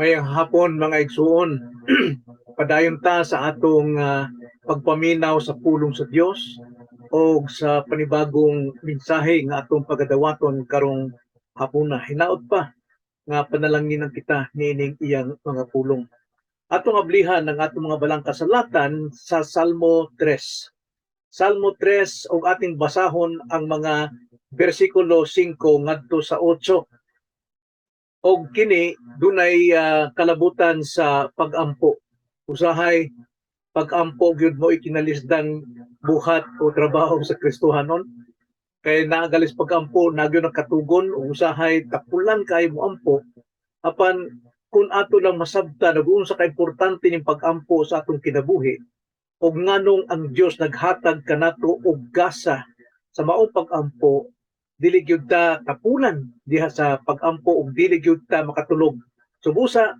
Maayong hapon, mga igsuon. Padayon ta sa atong pagpaminaw sa pulong sa Dios o sa panibagong mensahe nga atong pagadawaton karong hapuna. Hinaot pa nga panalanginan kita niining iyang mga pulong. Atong ablihan ang atong mga balang kasalatan sa Salmo 3. Salmo 3, ug ating basahon ang mga bersikulo 5 ngadto sa 8, og kini dunay kalabutan sa pag-ampo. Usahay pag-ampo gyud mo ikinalisdang buhat o trabaho sa Kristohanon. Kay naagalis pag-ampo, nagyo nagkatugon, ug usahay tapulan kay mo ampo. Apan kung ato lang masabtan ug unsa ka importante ning pag-ampo sa atong kinabuhi ug nganong ang Dios naghatag kanato og gasa sa maong pag-ampo, dili gyud ta tapulan diha sa pag-ampo ug dili gyud ta makatulog. So busa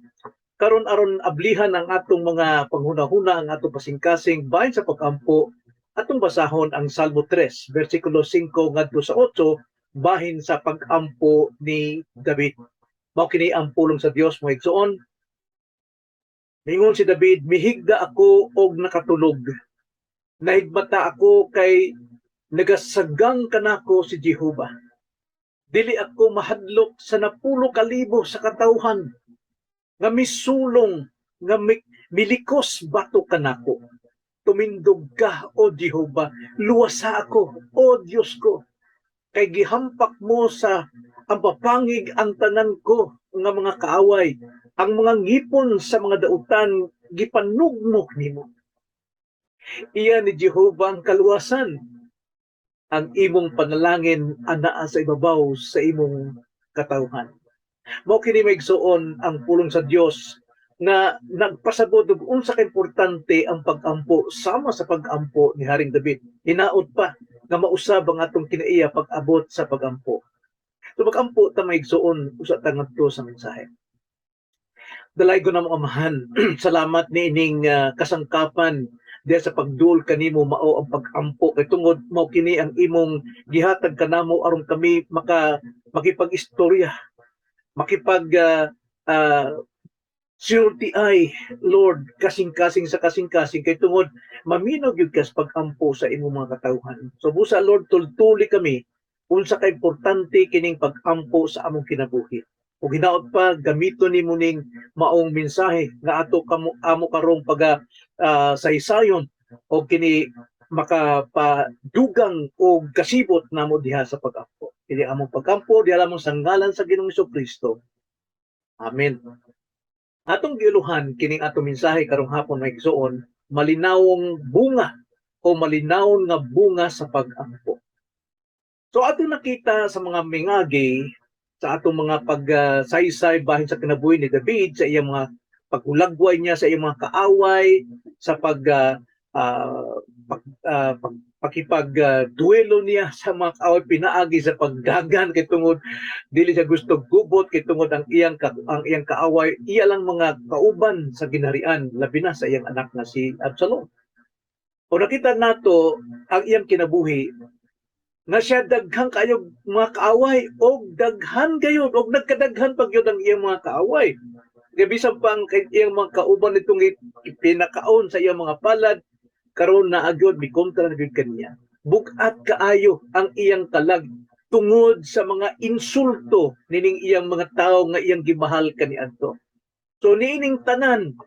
karon, aron ablihan ang atong mga panghunahuna, ang atong kasing-kasing bahin sa pag-ampo, atong basahon ang Salmo 3 bersikulo 5 ngadto sa 8, bahin sa pag-ampo ni David. Mao kini ang pulong sa Dios, mga igsoon. Mingon si David, "Mihigda ako og nakatulog. Nahigmata ako kay nagasagang kanako si Jehova. Dili ako mahadlok sa napulo kalibo sa katawhan nga misulong nga milikos batok kanako. Tumindog ka, O Jehova, luwasa ako, O Dios ko. Kay gihampak mo sa ang papangig ang tanan ko nga mga kaaway, ang mga ngipon sa mga dautan gipanugmok nimo. Iya ni Jehova ang kaluwasan. Ang imong panalangin anaa sa ibabaw sa imong katawhan." Mao kini, mga igsuon, ang pulong sa Dios nga nagpasabot og unsa ka importante ang pag-ampo, sama sa pag-ampo ni Haring David. Hinaot pa nga mausab ang atong kinaiya pag-abot sa pag-ampo. So mag-ampo ta, mga igsuon, usa ta ngadto sa mensahe. Dalaygon namong Amahan, salamat niining kasangkapan diha sa pagduol kanimo, mao ang pag-ampo, kay tungod mao kini ang imong gihatag kanamo aron kami makipag-istorya, makipag sulti ay Lord, kasing-kasing sa kasing-kasing, kay tungod maminaw gyud kas pag-ampo sa imong mga katawhan. So busa, Lord, tultuli kami unsa ka importante kining pag-ampo sa among kinabuhi. Ug hinaot pa gamiton nimo ning maong mensahe nga ato kamo amo karong paga saysayon o kini makapadugang og kasibot namo diha sa pag-ampo. Kini among pag-ampo diha lamang sa ngalan sa Ginoong Kristo. Amen. Atong giuluhan kining atong mensahe karong hapon, mga igsoon, malinawong bunga o malinawon nga bunga sa pag-ampo. So atong nakita sa mga mingagi sa atong mga pagsaysay bahin sa kinabuhi ni David, sa iyang mga paghulagway niya sa iyang mga kaaway, sa pag pakipag duelo niya sa mga kaaway pinaagi sa pagdagan, kay tungod dili siya gusto gubot, kay tungod ang iyang kaaway iya lang mga kauban sa ginharian, labi na sa iyang anak na si Absalom. O nakita nato ang iyang kinabuhi nga siya daghan kayo mga kaaway og daghan gayud og nagkadaghan pa gyud ang iyang mga kaaway. Kay bisan pa ang kay iyang mga kauban nitong pinakaon sa iyang mga palad, karon naa gyud mikontra na gyud kaniya. Bug-at kaayo ang iyang kalag tungod sa mga insulto nining iyang mga tawo nga iyang gimahal kaniadto. So niining tanan,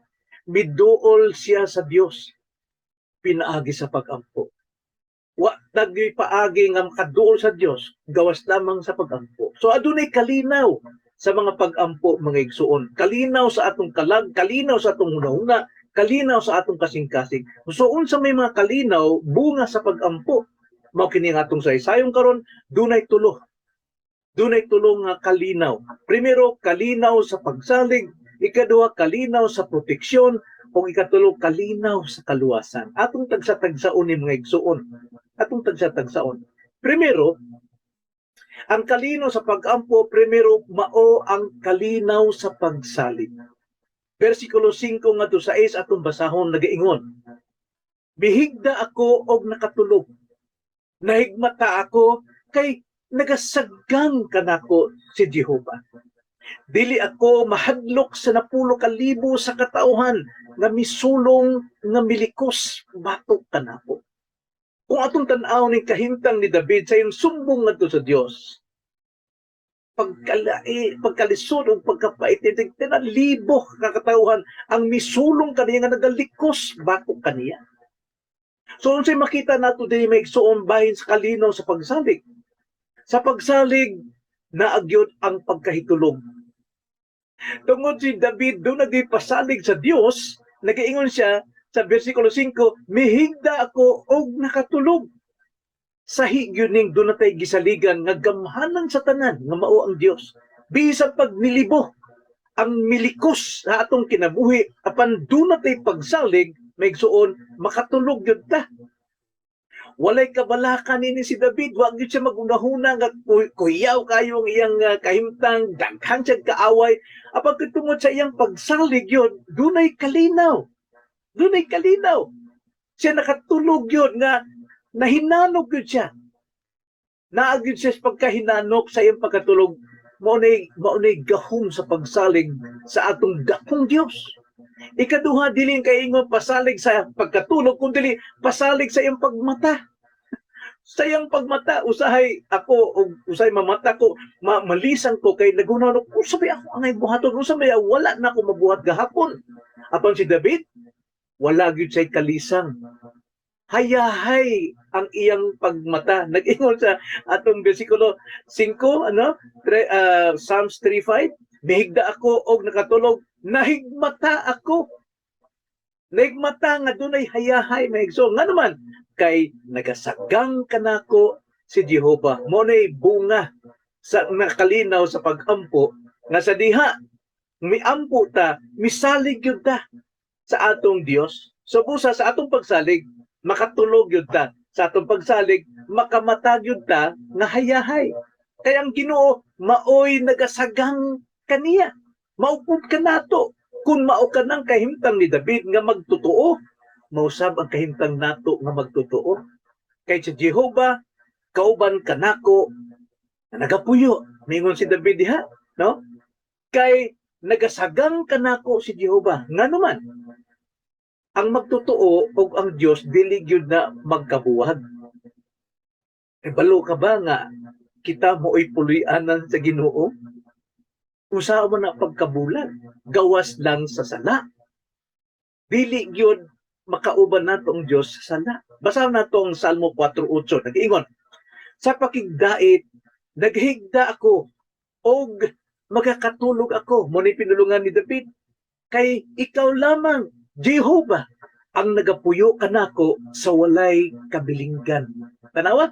miduol siya sa Dios pinaagi sa pag-ampo. Wa tagyoy paagi nga makaduol sa Dios gawas lamang sa pag-ampo. So adunay kalinaw sa mga pag-ampo, mga igsuon. Kalinaw sa atong kalag, kalinaw sa atong hunahuna, kalinaw sa atong kasing-kasing. So unsa may mga kalinaw, bunga sa pag-ampo? Mao kini nga atong saysayong karon, dunay tulo. Dunay tulo nga kalinaw. Primero, kalinaw sa pagsalig, ikaduha, kalinaw sa proteksyon, ug ikatulo, kalinaw sa kaluwasan. Atong tagsa-tagsaon ni, mga igsuon. Atong tagsa-tagsaon. Primero, ang kalinaw sa pag-ampo, primero mao ang kalinaw sa pagsalig. Versikulo 5 ngadto sa 6 atong basahon, nagaingon, "Mihigda ako og nakatulog. Nahigmata ako kay nagasagang kanako si Jehova. Dili ako mahadlok sa napulo ka libo sa katawhan nga misulong nga milikos batok kanako. Kung atong tan-aw ning kahimtang ni David sa iyang sumbong ngadto sa Dios, pagkalai, pagkalisod o pagkapait, tina libo ka katawhan ang misulong kaniya nga nagalikos batok kaniya. So unsay makita nato dinhi, mga igsoon, bahin sa kalinaw sa pagsalig? Sa pagsalig, naa gyud ang pagkahitulog. Tungod si David duna gyuy pasalig sa Dios, nagaingon siya sa versikulo 5, "Mihigda ako og nakatulog." Sahi gyud ning duna tay gisaligan nga gamhanan sa tanan nga mao ang Dios. Bisan pag nilibo ang milikos sa atong kinabuhi, apan duna tay pagsalig, mga igsoon, makatulog gyud ta. Walay kabalaka nini si David, wa gyud siya magunahuna nga kuyaw kayo ang iyang kahimtang, daghan siya kaaway. Apan kay tungod sa iyang pagsalig yun, dunay kalinaw. Dunay kalinaw. Siya nakatulog yun nga nahinanok yun siya. Naa gyud siya sa pagkahinanok sa iyang pagkatulog. Mao nay gahom sa pagsalig sa atong dakong Dios. Ikaduha, dili kay ingon pasalig sa pagkatulog, kun dili pasalig sa iyang pagmata. Sa iyang pagmata, usahay ako og usahay mamata ko, malisang ko kay naghuna ko, unsa may ako angay buhaton, unsa may wala na ako mabuhat gahapon. Apan si David, wala gyud siya'y kalisang. Hayahay ang iyang pagmata. Nag-ingon sa atong bersikulo 5, ano? Psalms 3:5, "Mihigda ako og nakatulog, nahigmata ako." Nahigmata nga dunay hayahay, mga igsoon. Nga naman, kay nagasagang kanako si Jehova. Mao nay bunga sa nakalinaw sa pagampo nga sa diha miampo ta, misalig gyud ta sa atong Dios. So busa sa atong pagsalig, makatulog gyud ta. Sa atong pagsalig, makamata gyud ta nga hayahay. Kay ang Ginoo maoy nagasagang kaniya. Maupod ka nato. Kung mao ka ng kahimtang ni David nga magtotoo, mausab ang kahimtang nato nga magtotoo. Kay si Jehova kauban kanako nga nagapuyo. Mingon si David diha, no? Kay nagasagang kanako si Jehova. Ngano man, ang magtotoo og ang Dios dili gyud na magkabuwag. Balo ka ba nga kita mo'y puloy-anan sa Ginoo? Usa man na pagkabulag, gawas lang sa sala. Dili gyud makauban nato ang Dios sa sala. Basahon nato ang Salmo 4:8. Nag-ingon, "Sa pakigdait, naghigda ako og magakatulog ako." Mao ni pinulungan ni David. "Kay ikaw lamang, Jehovah, ang nagapuyo kanako sa walay kabilinggan." Tanawa?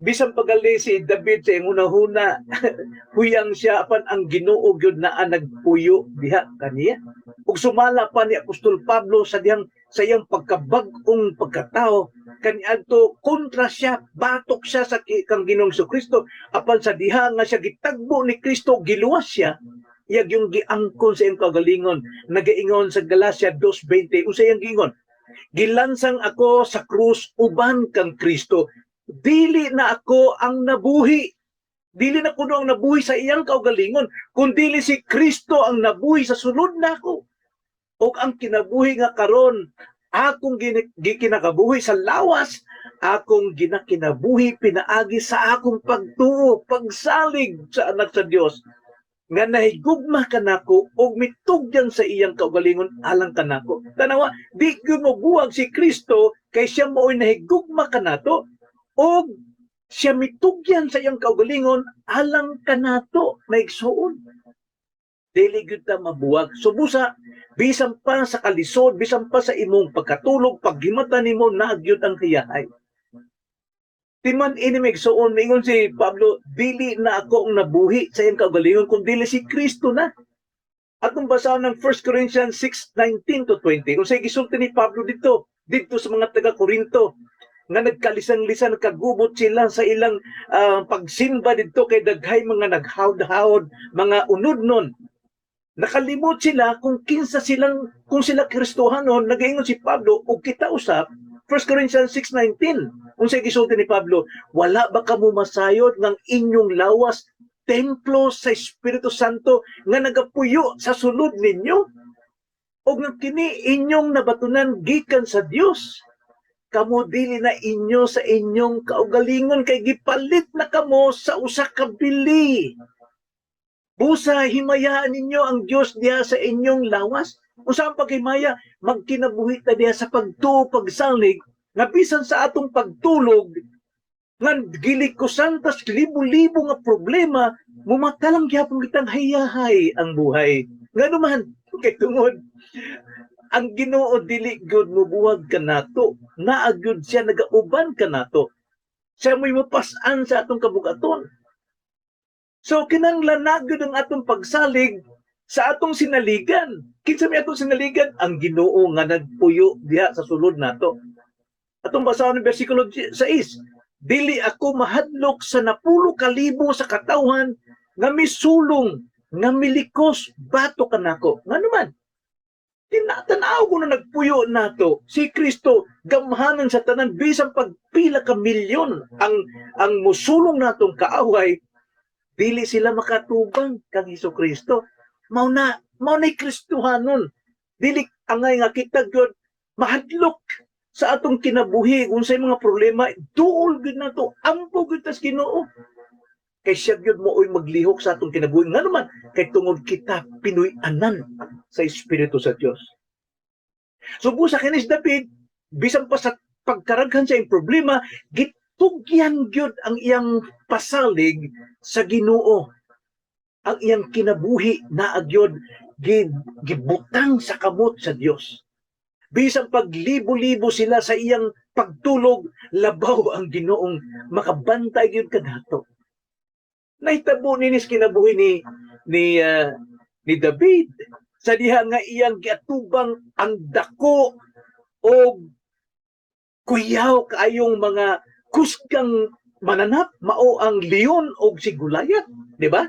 Bisan pagali si David sa iyang hunahuna, huyang siya, apan ang Ginoo gyud naa nagpuyo diha kaniya. Ug sumala pa ni Apostol Pablo sa dihang sa iyang pagkabag-ong pagkatao kaniadto, kontra siya, batok siya sa kang Ginoong Kristo, apan sa diha nga siya gitagbo ni Kristo, giluwas siya, iya yung giangkon sa iyang kaugalingon. Nagaingon sa Galatia 2:20, unsa iyang giingon? "Gilansang ako sa krus uban kang Kristo. Dili na ako ang nabuhi." Dili na kuno ang nabuhi sa iyang kaugalingon, kundi si Kristo ang nabuhi sa sulod nako. "Ug ang kinabuhi nga karon akong gikinakabuhi sa lawas, akong ginakinabuhi pinaagi sa akong pagtuo, pagsalig sa Anak sa Dios nga nahigugma kanako ug mitugyan sa iyang kaugalingon alang kanako." Tanawa, di gyud mobuwag si Kristo kay siya mao'y nahigugma kanato ug siya mitugyan sa iyang kaugalingon alang kanato, mga igsoon. Dili gyud ta mabuwag. So busa, bisan pa sa kalisod, bisan pa sa imong pagkatulog, paghimata nimo, naa gyud ang hayahay. Timan ini, mga igsoon, mingon si Pablo, "Dili na ako ang nabuhi sa iyang kaugalingon, kung dili si Kristo na." Atong basahon ng 1 Corinthians 6:19 to 20. Kung sa gisulti ni Pablo dito, dito sa mga taga Korinto, nga nagkalisang-lisan, nagkagubot sila sa ilang pagsimba dito kay daghay mga naghawd-hawd, mga unodnon. Nakalimot sila kung kinsa silang, kung sila Kristohanon. Nagaingon si Pablo ug kita usab, 1 Corinthians 6:19. Unsay gisulti ni Pablo? "Wala ba kamo masayod ng inyong lawas Templo sa Espiritu Santo nga nagapuyo sa sulod ninyo? O nga kini inyong nabatunan gikan sa Dios? Kamo dili na inyo sa inyong kaugalingon kay gipalit na kamo sa usa ka bili. Busa himayaan ninyo ang Dios diha sa inyong lawas. Unsa ang paghimaya? Magkinabuhi ta diha sa pagtuo, pagsalig, nga bisan sa atong pagtulog nga gilikusan tas libo-libo nga problema, mumata lang gyapon kitang hayahay ang buhay. Ngano man? Kay tungod ang Ginoo dili gyud mobuwag kanato, naa gyud siya nagauban kanato. Siya mo'y mopas-an sa atong kabugaton. So kinahanglan na gyud ang atong pagsalig sa atong sinaligan. Kinsa may atong sinaligan? Ang Ginoo nga nagpuyo diha sa sulod nato. Atong basahon ang versikulo 6. "Dili ako mahadlok sa 10,000 sa katawhan nga misulong, nga milikos batok kanako." Ngano man? Tinatanaw ko na nagpuyo nato si Kristo, gamhanan sa tanan. Bisan pagpila ka milyon ang musulong natong kaaway, dili sila makatubang kang Hesus Kristo. Mao na Kristohanon. Dili angay nga kita gyud mahadlok sa atong kinabuhi. Unsay mga problema, duol gyud nato, ampo gyud tas Ginoo kay siya gyud mooy maglihok sa atong kinabuhi. Ngano man? Kay tungod kita pinuy-anan sa Espiritu sa Dios. So busa kini si David, bisan pa sa pagkaraghan sa iyang problema, gitugyan gyud ang iyang pasalig sa Ginoo. Ang iyang kinabuhi naa gyud gibutang sa kamot sa Dios. Bisan paglibo-libo sila sa iyang pagtulog, labaw ang Ginoong makabantay gyud kanato. Nahitabo ninis kinabuhi ni David sa diha nga iyang giatubang ang dako og kuyaw kaayong mga kusgang mananap, mao ang leon og si Goliath, di ba?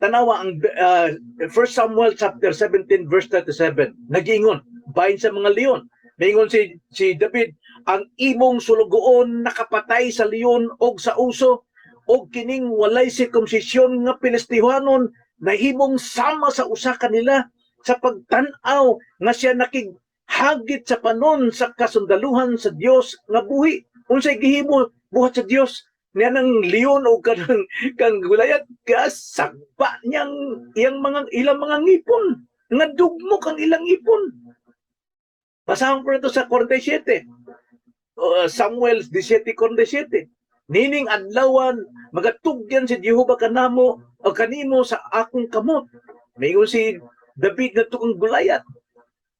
Tanawa ang 1 Samuel chapter 17 verse 37. Nagiingon bahin sa mga leon. Maingon si David, "Ang imong sulugoon nakapatay sa leon og sa uso, og kining walay sirkumsisyon nga Filistihanon nahimong sama sa usa kanila sa pagtan-aw nga siya nakighagit sa panon sa kasundaluhan sa Dios nga buhi." Unsay gihimo buhat sa Dios niya nang leon o kanang kang Goliath? Gasagba niyang iyang mga ilang mga ngipon, nga dugmok ang ilang ngipon. Basahon ko na sa 47. Samuel 17:47. "Nining adlawan magatugyan si Jehova kanamo o kanimo sa akong kamot." Maingon si David ngadto kang Goliath,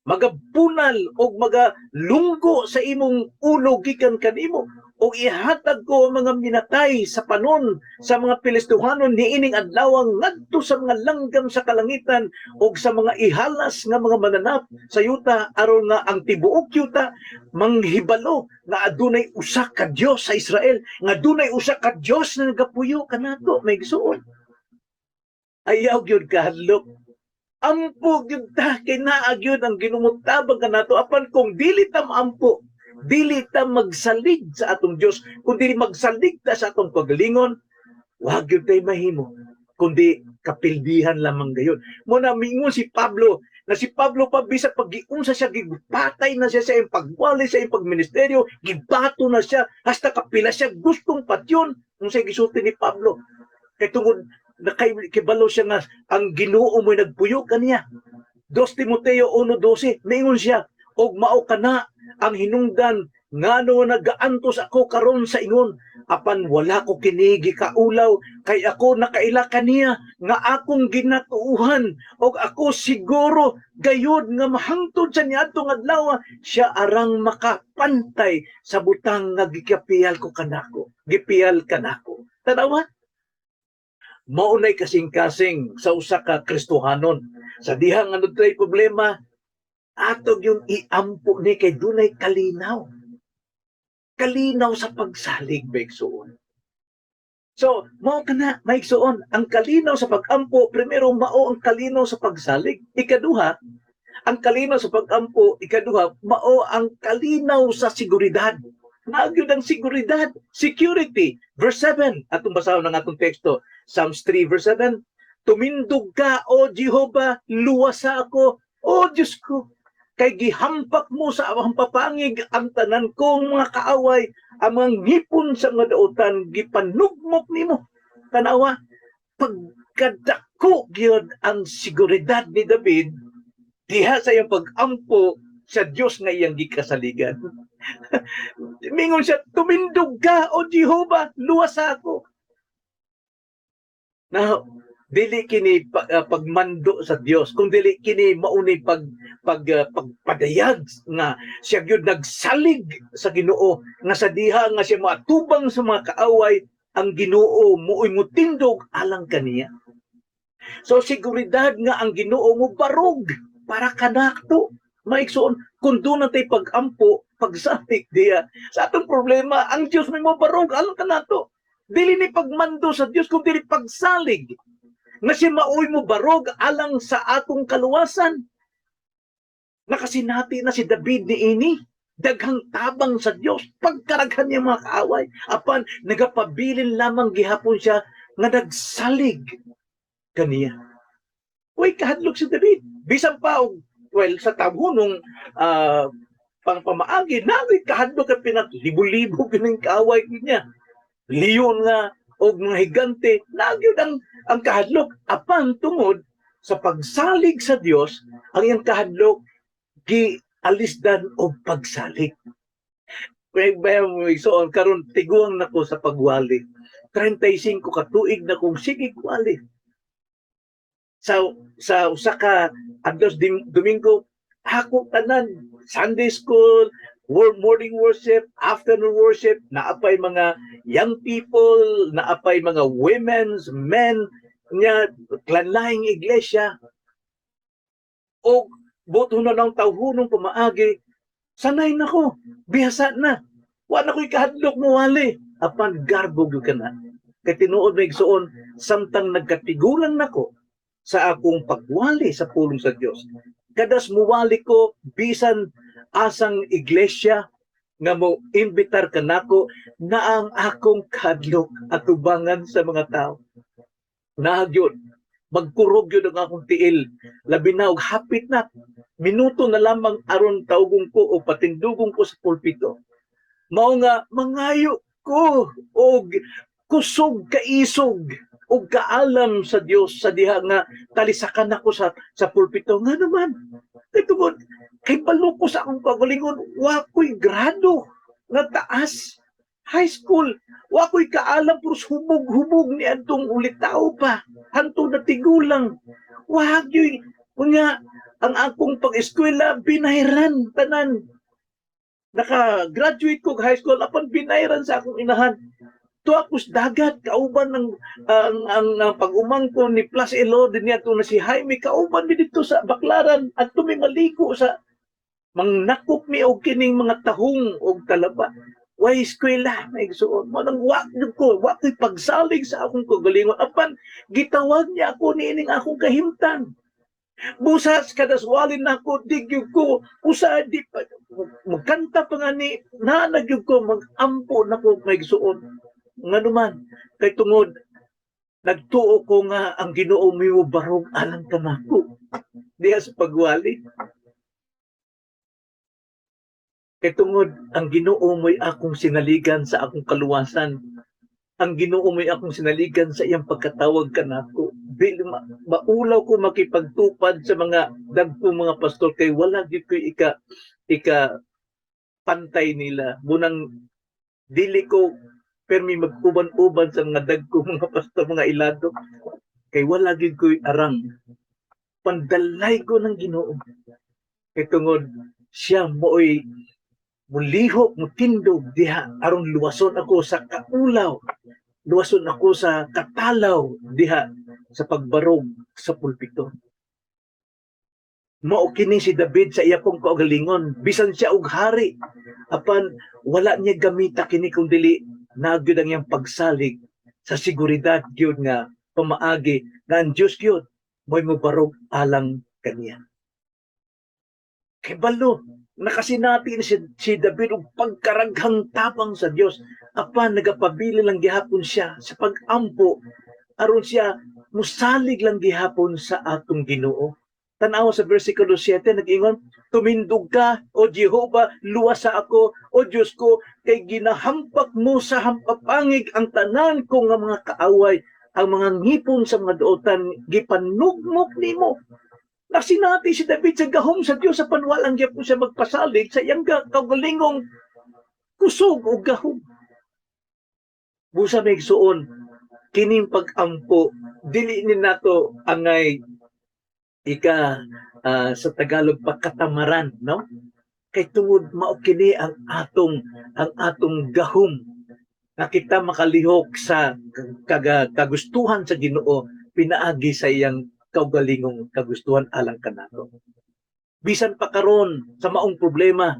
"Magapunal og magalunggo sa imong ulo gikan kanimo, og ihatag ko ang mga minatay sa panon sa mga Filistohanon niining adlaw ngadto sa mga langgam sa kalangitan og sa mga ihalas nga mga mananap sa yuta, aron nga ang tibuok yuta manghibalo nga adunay usa ka Dios sa Israel, nga adunay usa ka Dios na nagapuyo kanato." Mga igsuon, ayaw gyud kahadlok. Ampo gyud ta kay naa gyud ang Ginoo tabang kanato. Apan kung dili ta maampo, dili ta magsalig sa atong Dios, kung dili magsalig ta sa atong pagalingon, wa gyud tay mahimo kundi kapildihan lamang gayon. Mao na mingon si Pablo, na si Pablo pa, bisag pag-giunsa siya, gipatay na siya sa iyang pagwali, sa iyang pagministeryo, gibato na siya, hasta kapila siya gustong patyon. Unsay gisulti ni Pablo? Kay tungod na kay kibalo siya nga ang Ginoo mo'y nagpuyo kaniya. 2 Timoteo 1:12, maingon siya, "Og mao kana ang hinungdan ngano nagaantos ako karon sa ingon, apan wala ko kini gikaulaw, kay ako nakaila kaniya nga akong ginatuuhan, og ako siguro gayud nga mahangtod sa niadtong adlaw siya arang makapantay sa butang nga gikapiyal ko kanako, gipiyal kanako." Tanawa, mao nay kasing-kasing sa usa ka Kristohanon. Sa diha nga adunay problema, ato yung iampo ni kay dunay kalinaw. Kalinaw sa pagsalig, maigsuon. So, mao kana, maigsuon, ang kalinaw sa pagampo, primero mao ang kalinaw sa pagsalig. Ikaduha, ang kalinaw sa pagampo, ikaduha, mao ang kalinaw sa seguridad. Naa gyud ang seguridad, security. Verse 7, atong basahon ang atong teksto. Psalms 3 verse 7, "Tumindog ka, O Jehova, luwasa ako, O Diyos ko. Kay gihampak mo sa amang papangig ang tanan kong mga kaaway, ang mga ngipon sa mga dautan, gipanugmok nimo." Tanawa, pagkadako gyud ang seguridad ni David diha sa iyang pag-ampo sa Dios nga iyang gikasaligan. Mingon siya, "Tumindog ka, O Jehova, luwasa ako." Now, dili kini pagmando sa Dios, kung dili kini mauni pag pag pagpadayag nga siya gyud nagsalig sa Ginoo nga sa diha nga siya moatubang sa mga kaaway, ang Ginoo mo'y mutindog alang kaniya. So seguridad nga ang Ginoo mo barog para kanato, mga igsoon, kung duna tay pag-ampo, pagsalig diya sa atong problema, ang Dios may mobarog alang kanato. Dili ni pagmando sa Dios kung dili pagsalig nga siya maoy mo barog alang sa atong kaluwasan. Nakasinati na si David ni ini daghang tabang sa Dios pagkaraghan niya mga kaaway, apan nagapabilin lamang gihapon siya nga nagsalig kaniya. Way kahadlok si David bisan pa og, well, sa tabhunong pang pamaagi nagoy kahadlok kay pinat libo-libo kining kaaway niya, leon nga og mga higante, nagyud ang kahadlok, apan tungod sa pagsalig sa Dios, ang iyang kahadlok gialisdan og pagsalig. Kaya ba mo, igsoon, karon tiguang nako sa pagwali. 35 ka tuig na kong sige wali. Sa usa ka adlaw Domingo, ako tanan, Sunday school, morning worship, afternoon worship, naapay mga young people, naapay mga women's, men, nya klanlaing iglesia. O buto na ng tawhunong pamaagi, sanay na ko, bihasa na. Wa na ko'y kahadlok mo wali. Apan garbo gyud ka na. Kay tinuod, mga igsoon, samtang nagkatigulang nako sa akong pagwali sa pulong sa Dios, kadas muwali ko bisan asang iglesia nga mo imbitar kanako, na ang akong kadlok atubangan sa mga tao. Naa gyud, magkurog gyud ang akong tiil, labi na og hapit na minuto na lamang aron tawgon ko o patindugon ko sa pulpito. Mao nga mangayo ko og kusog kaisog og kaalam sa Dios sa diha nga talisakan ako sa pulpito. Nga naman, kay tungod kay balo ko sa akong kagalingon, wa ko'y grado nga taas, high school, wa ko'y kaalam, puros hubog-hubog ni adtong ulitaw pa hantod na tigulang. Wa gyud nga ang akong pag-eskwela, binayran tanan. Naka-graduate ko high school apan binayran sa akong inahan. Tuwa ko sa dagat kauban ng ang pag-umangkon ni Plus Elo din niya na si Jaime, kauban mi didto sa Baklaran at tumi maligo sa mangnakop mi og kining mga tahong og talaba. Way eskwela, mga igsoon. Mo nang wa gyud ko, wa ko'y pagsalig sa akong kagalingon, apan gitawag niya ako niining akong kahimtang. Busas kada swalin nako, di gyud ko usa di pa magkanta pa nga ni naa na gyud ko, mag-ampo nako, mga igsoon. Nganuman, kay tungod nagtuo ko nga ang Ginoo mo barog alang kanako diha sa pagwali. Kay tungod ang Ginoo mo'y akong sinaligan sa akong kaluwasan. Ang Ginoo mo'y akong sinaligan sa iyang pagkatawag kanako. Dili maulaw ko makipagtupad sa mga dagko mga pastor kay wala gyud ko'y ika pantay nila. Bunang dili ko permi mag-uban-uban sa mga dagko mga pastor, mga ilado, kay wala gyud ko'y arang. Pandalay ko ng Ginoo. Kay tungod siya mo'y mulihok, mutindog diha aron luwason ako sa kaulaw, luwason ako sa katalaw diha sa pagbarog sa pulpito. Mao kini si David sa iya pong kaugalingon, bisan siya og hari, apan wala niya gamita kini kung dili naa gyud ang iyang pagsalig sa seguridad gyud nga pamaagi nga ang Dios gyud mo'y mobarog alang kaniya. Kay balo Nakasinati ni si David og pagkaraghang tapang sa Dios, apan nagapabili lang gihapon siya sa pag-ampo aron siya musalig lang gihapon sa atong Ginoo. Tan-awa sa versikulo 7, nag-ingon, "Tumindog ka, O Jehova, luwasa ako, O Diyos ko, kay ginahampak mo sa hampapangig ang tanan ko nga mga kaaway, ang mga ngipon sa mga dautan, gipanugmok nimo." Nasinati si David sa gahom sa Dios, sa panwalang gyapon siya magpasalig sa iyang kaugalingong kusog o gahom. Busa, mga igsuon, kining pag-ampo, dili ni nato angay ika sa Tagalog pagkatamaran, no? Kay tungod mao kini ang atong gahom nga kita makalihok sa kagustuhan sa Ginoo pinaagi sa iyang kaugalingong kagustuhan alang kanato. Bisan pa karon sa maong problema,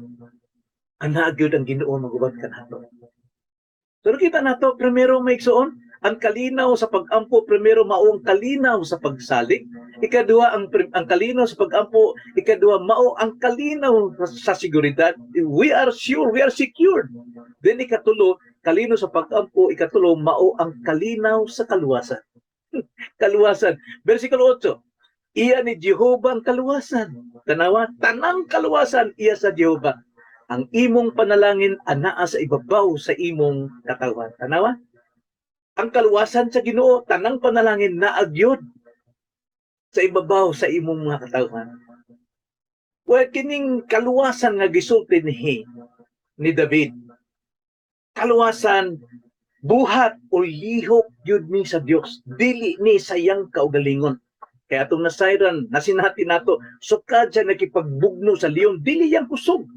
anaa gyud ang Ginoo magubat kanato. So nakita nato primero, mga igsuon, ang kalinaw sa pag-ampo, primero mao ang kalinaw sa pagsalig, ikaduha ang kalinaw sa pag-ampo, ikaduha mao ang kalinaw sa seguridad. We are sure, we are secured. Then ikatulo, kalinaw sa pag-ampo, ikatulo mao ang kalinaw sa kaluwasan. Kaluwasan. Versikulo 8. Iya ni Jehova ang kaluwasan. Tanawa, tanang kaluwasan iya sa Jehova. Ang imong panalangin anaa sa ibabaw sa imong katawan. Tanawa? Ang kaluwasan sa Ginoo, tanang panalangin naa gyud sa ibabaw sa imong mga katawan. Well, kining kaluwasan nga gisulti ni David. Kaluwasan buhat o lihok yun ni sa Dios, dili ni sa iyang kaugalingon. Kaya atong nasayran, nasinati nato, sukad siya nakipagbugno sa leon, dili iyang kusog,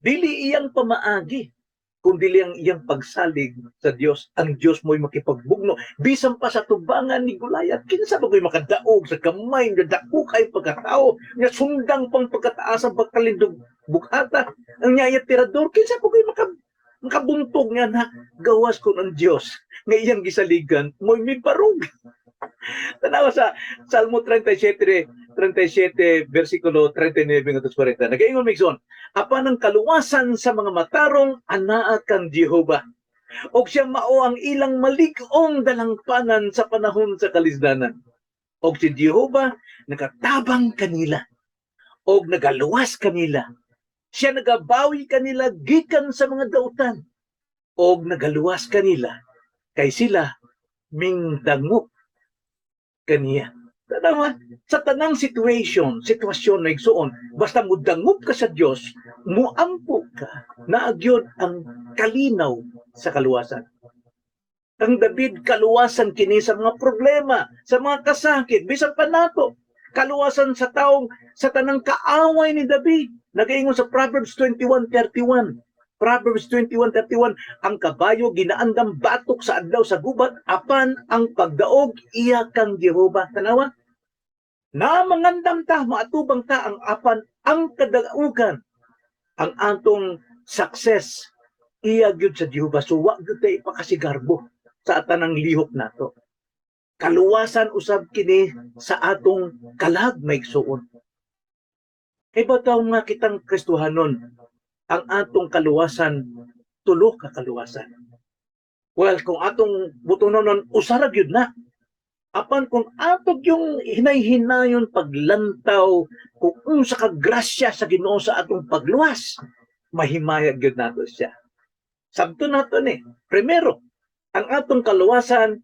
dili iyang pamaagi, kung dili ang iyang pagsalig sa Dios. Ang Dios mo'y makipagbugno bisan pa sa tubangan ni Goliath. Kinsa ba ko'y makadaog sa gamay nga dako kay pagkatao, nga sundang pang pagkataas ang pagkalindog bukhata ang nyaya tirador? Kinsa ba ko'y makabuntog nga na gawas kon ang Dios nga iyang gisaligan mo'y mibarog? Tanawa sa Salmo 37, 37 versikulo 39 ngadto 40. Nagaingon, mga igsoon, "Apan ang kaluwasan sa mga matarong anaa kang Jehova. Og siya mao ang ilang malig-ong dalangpanan sa panahon sa kalisdanan. Og si Jehova nagatabang kanila og nagaluwas kanila. Siya nagabawi kanila gikan sa mga dautan og nagaluwas kanila kay sila mingdangop kaniya." Tanawa, sa tanang situation, sitwasyon na, igsuon, basta mudangop ka sa Dios, muampo ka, naa gyud ang kalinaw sa kaluwasan. Ang David, kaluwasan kini sa mga problema, sa mga kasakit, bisan pa nato, kaluwasan sa taong sa tanang kaaway ni David. Nagaingon sa Proverbs 21:31. Proverbs 21:31, "Ang kabayo ginaandam batok sa adlaw sa gubat, apan ang pagdaog iya kang Jehova." Tanawa? Na mangandam ta, maatubang ta ang apan ang kadaugan, ang atong success iya gyud sa Jehova. So wa gyud tay ipakasigarbo sa tanang lihok nato. Kaluwasan usab kini sa atong kalag, mga igsuon. Kay bitaw nga kitang Kristohanon, ang atong kaluwasan tulo ka kaluwasan. Well, kung atong butonon, usa ra gyud na. Apan kung ato yung hinay-hinayon paglantaw kung unsa ka grasya sa Ginoo sa atong pagluwas, mahimaya gyud nato siya. Sabto nato ni, primero, ang atong kaluwasan,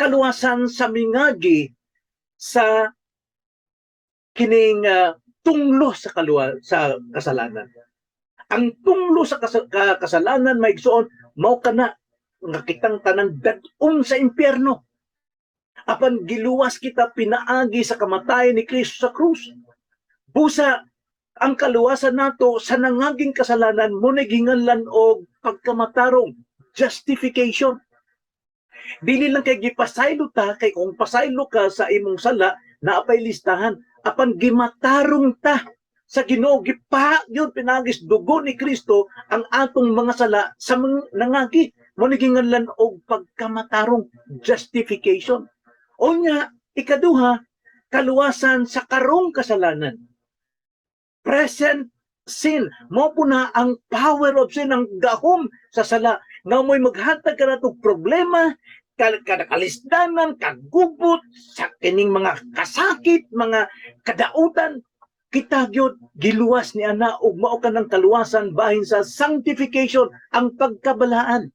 kaluwasan sa mingagi sa kining tunglo sa kasalanan. Ang tunglo sa kasalanan, mga igsoon, mao kana nga kitang tanang dad-on sa impyerno. Apan giluwas kita pinaagi sa kamatayan ni Kristo sa krus. Busa ang kaluwasan nato sa nangaging kasalanan mo ginganlan og pagkamatarong, justification. Dili lang kay gipasaylo ta, kay kung pasaylo ka sa imong sala, naapay listahan. Apan gimatarong ta sa Ginoo, gipa yun pinagis dugo ni Kristo ang atong mga sala sa mga nangagi. Mo ni ginganlan og pagkamatarong, justification. Unya, ikaduha, kaluwasan sa karong kasalanan. Present Sin mao po na ang power of sin, ang gahom sa sala nga mo'y maghatag kanatong problema, kalisdanan, kagubot sa kining mga kasakit, mga kadautan. Kita gyud giluwas ni ana ug mao kanang kaluwasan bahin sa sanctification, ang pagkabalaan.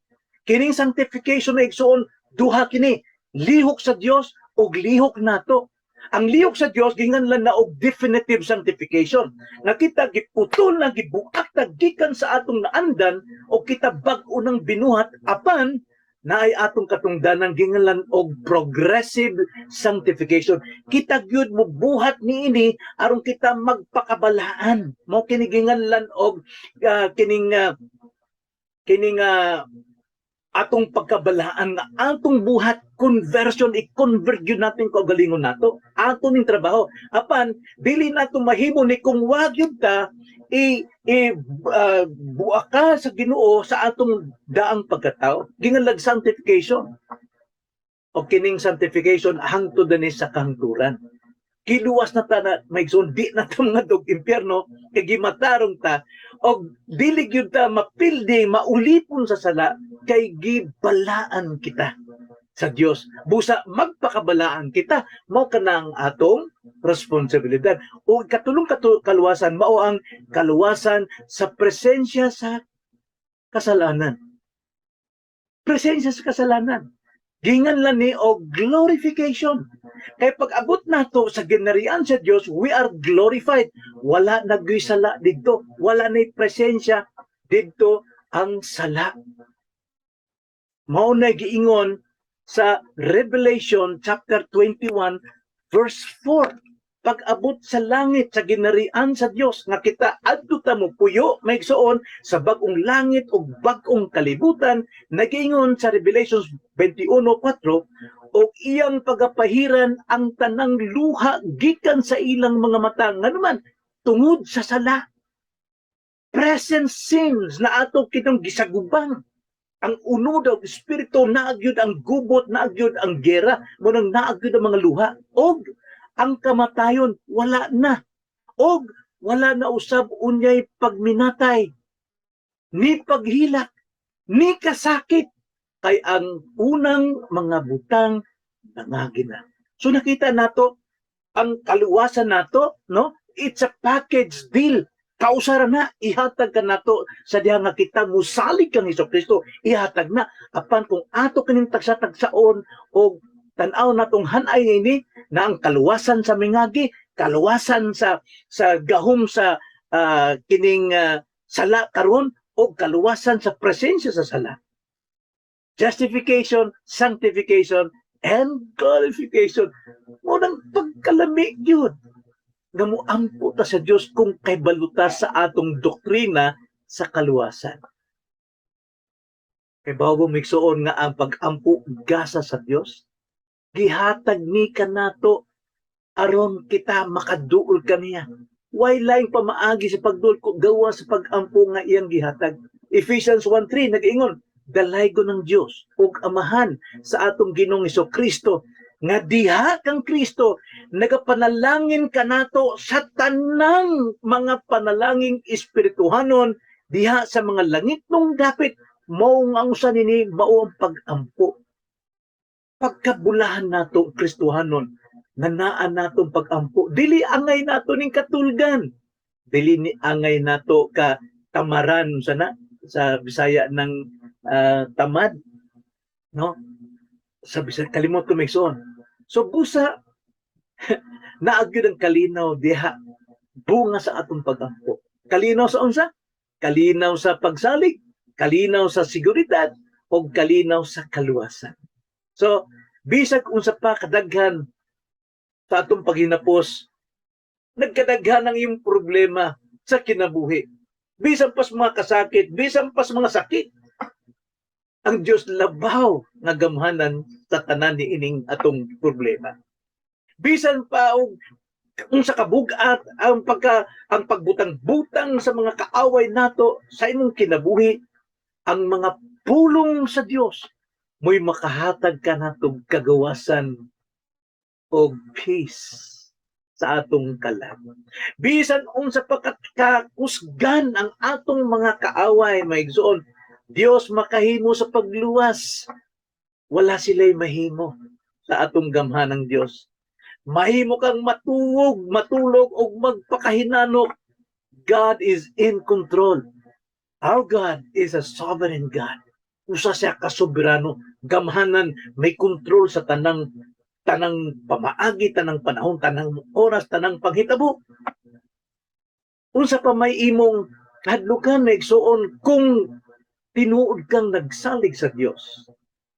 Kining sanctification na, igsuon, duha kini: lihok sa Dios ug lihok nato. Ang lihok sa Dios ginganlan na og definitive sanctification nga kita giputol na, gibuak ta gikan sa atong naandan o kita bag-o nang binuhat. Apan naay atong katungdanan, ginganlan og progressive sanctification. Kita gyud mobuhat niini aron kita magpakabalaan. Mao kini ginganlan og kining atong pagkabalaan nga atong buhat, conversion. I-convert gyud natin kaugalingon nato, ato ning trabaho. Apan dili nato mahimo ni kung wa gyud ta i, i buaka sa Ginoo sa atong daang pagkatao, ginganlag sanctification. O kining sanctification hangtod ni sa kahangturan. Giluwas na ta na, may di na ta mga dog impyerno kay gimatarong ta, og dili gyud ta mapildi maulipon sa sala kay gibalaan kita sa Dios. Busa magpakabalaan kita, mao kanang atong responsibilidad. O katulong kaluwasan mao ang kaluwasan sa presensya sa kasalanan. Presensya sa kasalanan. Ginganlan ni og glorification. Kay pag abot nato sa ginarian sa Dios, we are glorified. Wala na gyud sala didto. Wala na presensya didto ang sala. Mao na giingon sa Revelation chapter 21 verse 4. Pag-abot sa langit, sa ginarian sa Dios nga kita adto ta mo puyo, may igsuon, sa bag-ong langit ug bag-ong kalibutan, nagiingon sa Revelations 21:4, "Og iyang pagapahiran ang tanang luha gikan sa ilang mga mata." Nganuman? Tungod sa sala, present sins na ato kitong gisagubang. Ang unod og espiritu, naa gyud ang gubot, naa gyud ang gera, mao nang naa gyud ang mga luha. Og ang kamatayon wala na, og wala na usab unyay pagminatay, ni paghilak, ni kasakit, kay ang unang mga butang nangagi na. So nakita nato ang kaluwasan nato, no? It's a package deal. Kausara na ihatag ka nato sa diha nga kita musalig kang Hesus Kristo, ihatag na. Apan kung ato kining tagsa-tagsaon og tan-aw natong hanay ini na ang kaluwasan sa mingagi, kaluwasan sa gahom sa kining sala karon o kaluwasan sa presensya sa sala. Justification, sanctification, and glorification. Mao nang pagkalami gyud nga moampo ta sa Dios kung kaybalo ta sa atong doktrina sa kaluwasan. Kay bawo migsuon nga ang pag-ampo gasa sa Dios, gihatag ni kanato aron kita makaduol kaniya. Way laing pamaagi sa pagduol ko gawa sa pag-ampo nga iyang gihatag. Ephesians 1:3 nag-ingon, "Dalaygon ng Dios ug Amahan sa atong Ginoong Kristo nga diha kang Kristo nagapanalangin kanato sa tanang mga panalangin espirituhanon diha sa mga langitnong dapit." Mao nga ang usa nini, mao ang pag-ampo. Pagkabulahan nato Kristohanon nga naa natong pag-ampo, dili angay nato ning katulgan, dili ni angay nato ka tamaran sana sa Bisaya ng tamad, no? Sa Bisaya, kalimot ko, migsuon. So busa naa gyud ang kalinaw diha bunga sa atong pag-ampo. Kalinaw sa unsa? Kalinaw sa pagsalig, kalinaw sa seguridad, o kalinaw sa kaluwasan. So bisag unsa pa kadaghan sa atong paghinapos, nagkadaghan ang iyong problema sa kinabuhi, bisan pas mga kasakit, bisan pas mga sakit, ang Dios labaw nga gamhanan sa tanan ni ining atong problema. Bisan pa og kung sa kabugat ang pagbutang-butang sa mga kaaway nato sa imong kinabuhi, ang mga pulong sa Dios mo'y makahatag ka natong kagawasan og peace. sa atong kalag. Bisan unsa pa kakusgan ang atong mga kaaway, mga igsoon, Dios makahimo sa pagluwas. Wala sila'y mahimo sa atong gamhanang Dios. Mahimo kang matuog, matulog o magpakahinanok. God is in control. Our God is a sovereign God. Usa siya ka soberano, gamhanan, may kontrol sa tanang tanang pamaagi, tanang panahon, tanang oras, tanang panghitabo. Unsa pa may imong kahadlukan, mga igsoon, kung tinuod kang nagsalig sa Dios?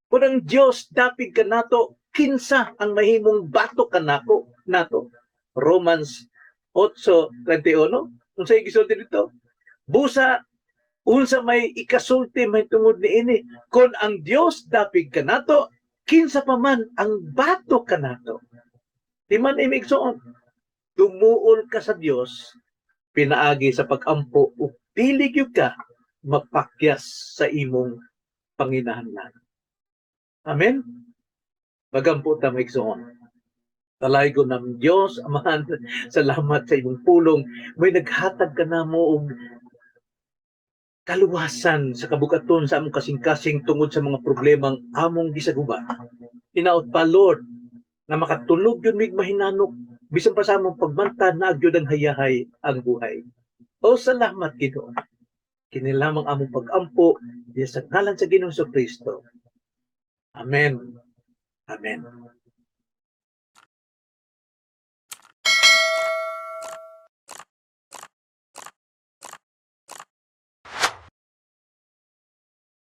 Kung ang Dios dapig kanato, kinsa ang mahimong batok kanako nato? Romans 8:21. Unsay gisulti dito? Busa unsa may ikasulti may tungod niini? Kung ang Dios dapig kanato, kinsa pa man ang batok kanato? Di man, igsoon, dumuol ka sa Dios pinaagi sa pagampo ug dili gyud ka mapakyas sa imong panginahanglan. Amen. Magampo ta, mga igsoon. Dalaygon namong Dios, Amahan, salamat sa imong pulong. May naghatag ka namo og kaluwasan sa kabugaton sa among kasing-kasing tungod sa mga problemang among gisaguba. Hinaot pa, Lord, na makatulog gyud mig mahinanok bisan pa sa among pagmanta na gyud ang hayahay ang buhay. O salamat, Ginoo. Kini lamang among pag-ampo sa ngalan sa Ginoong Kristo. Amen. Amen.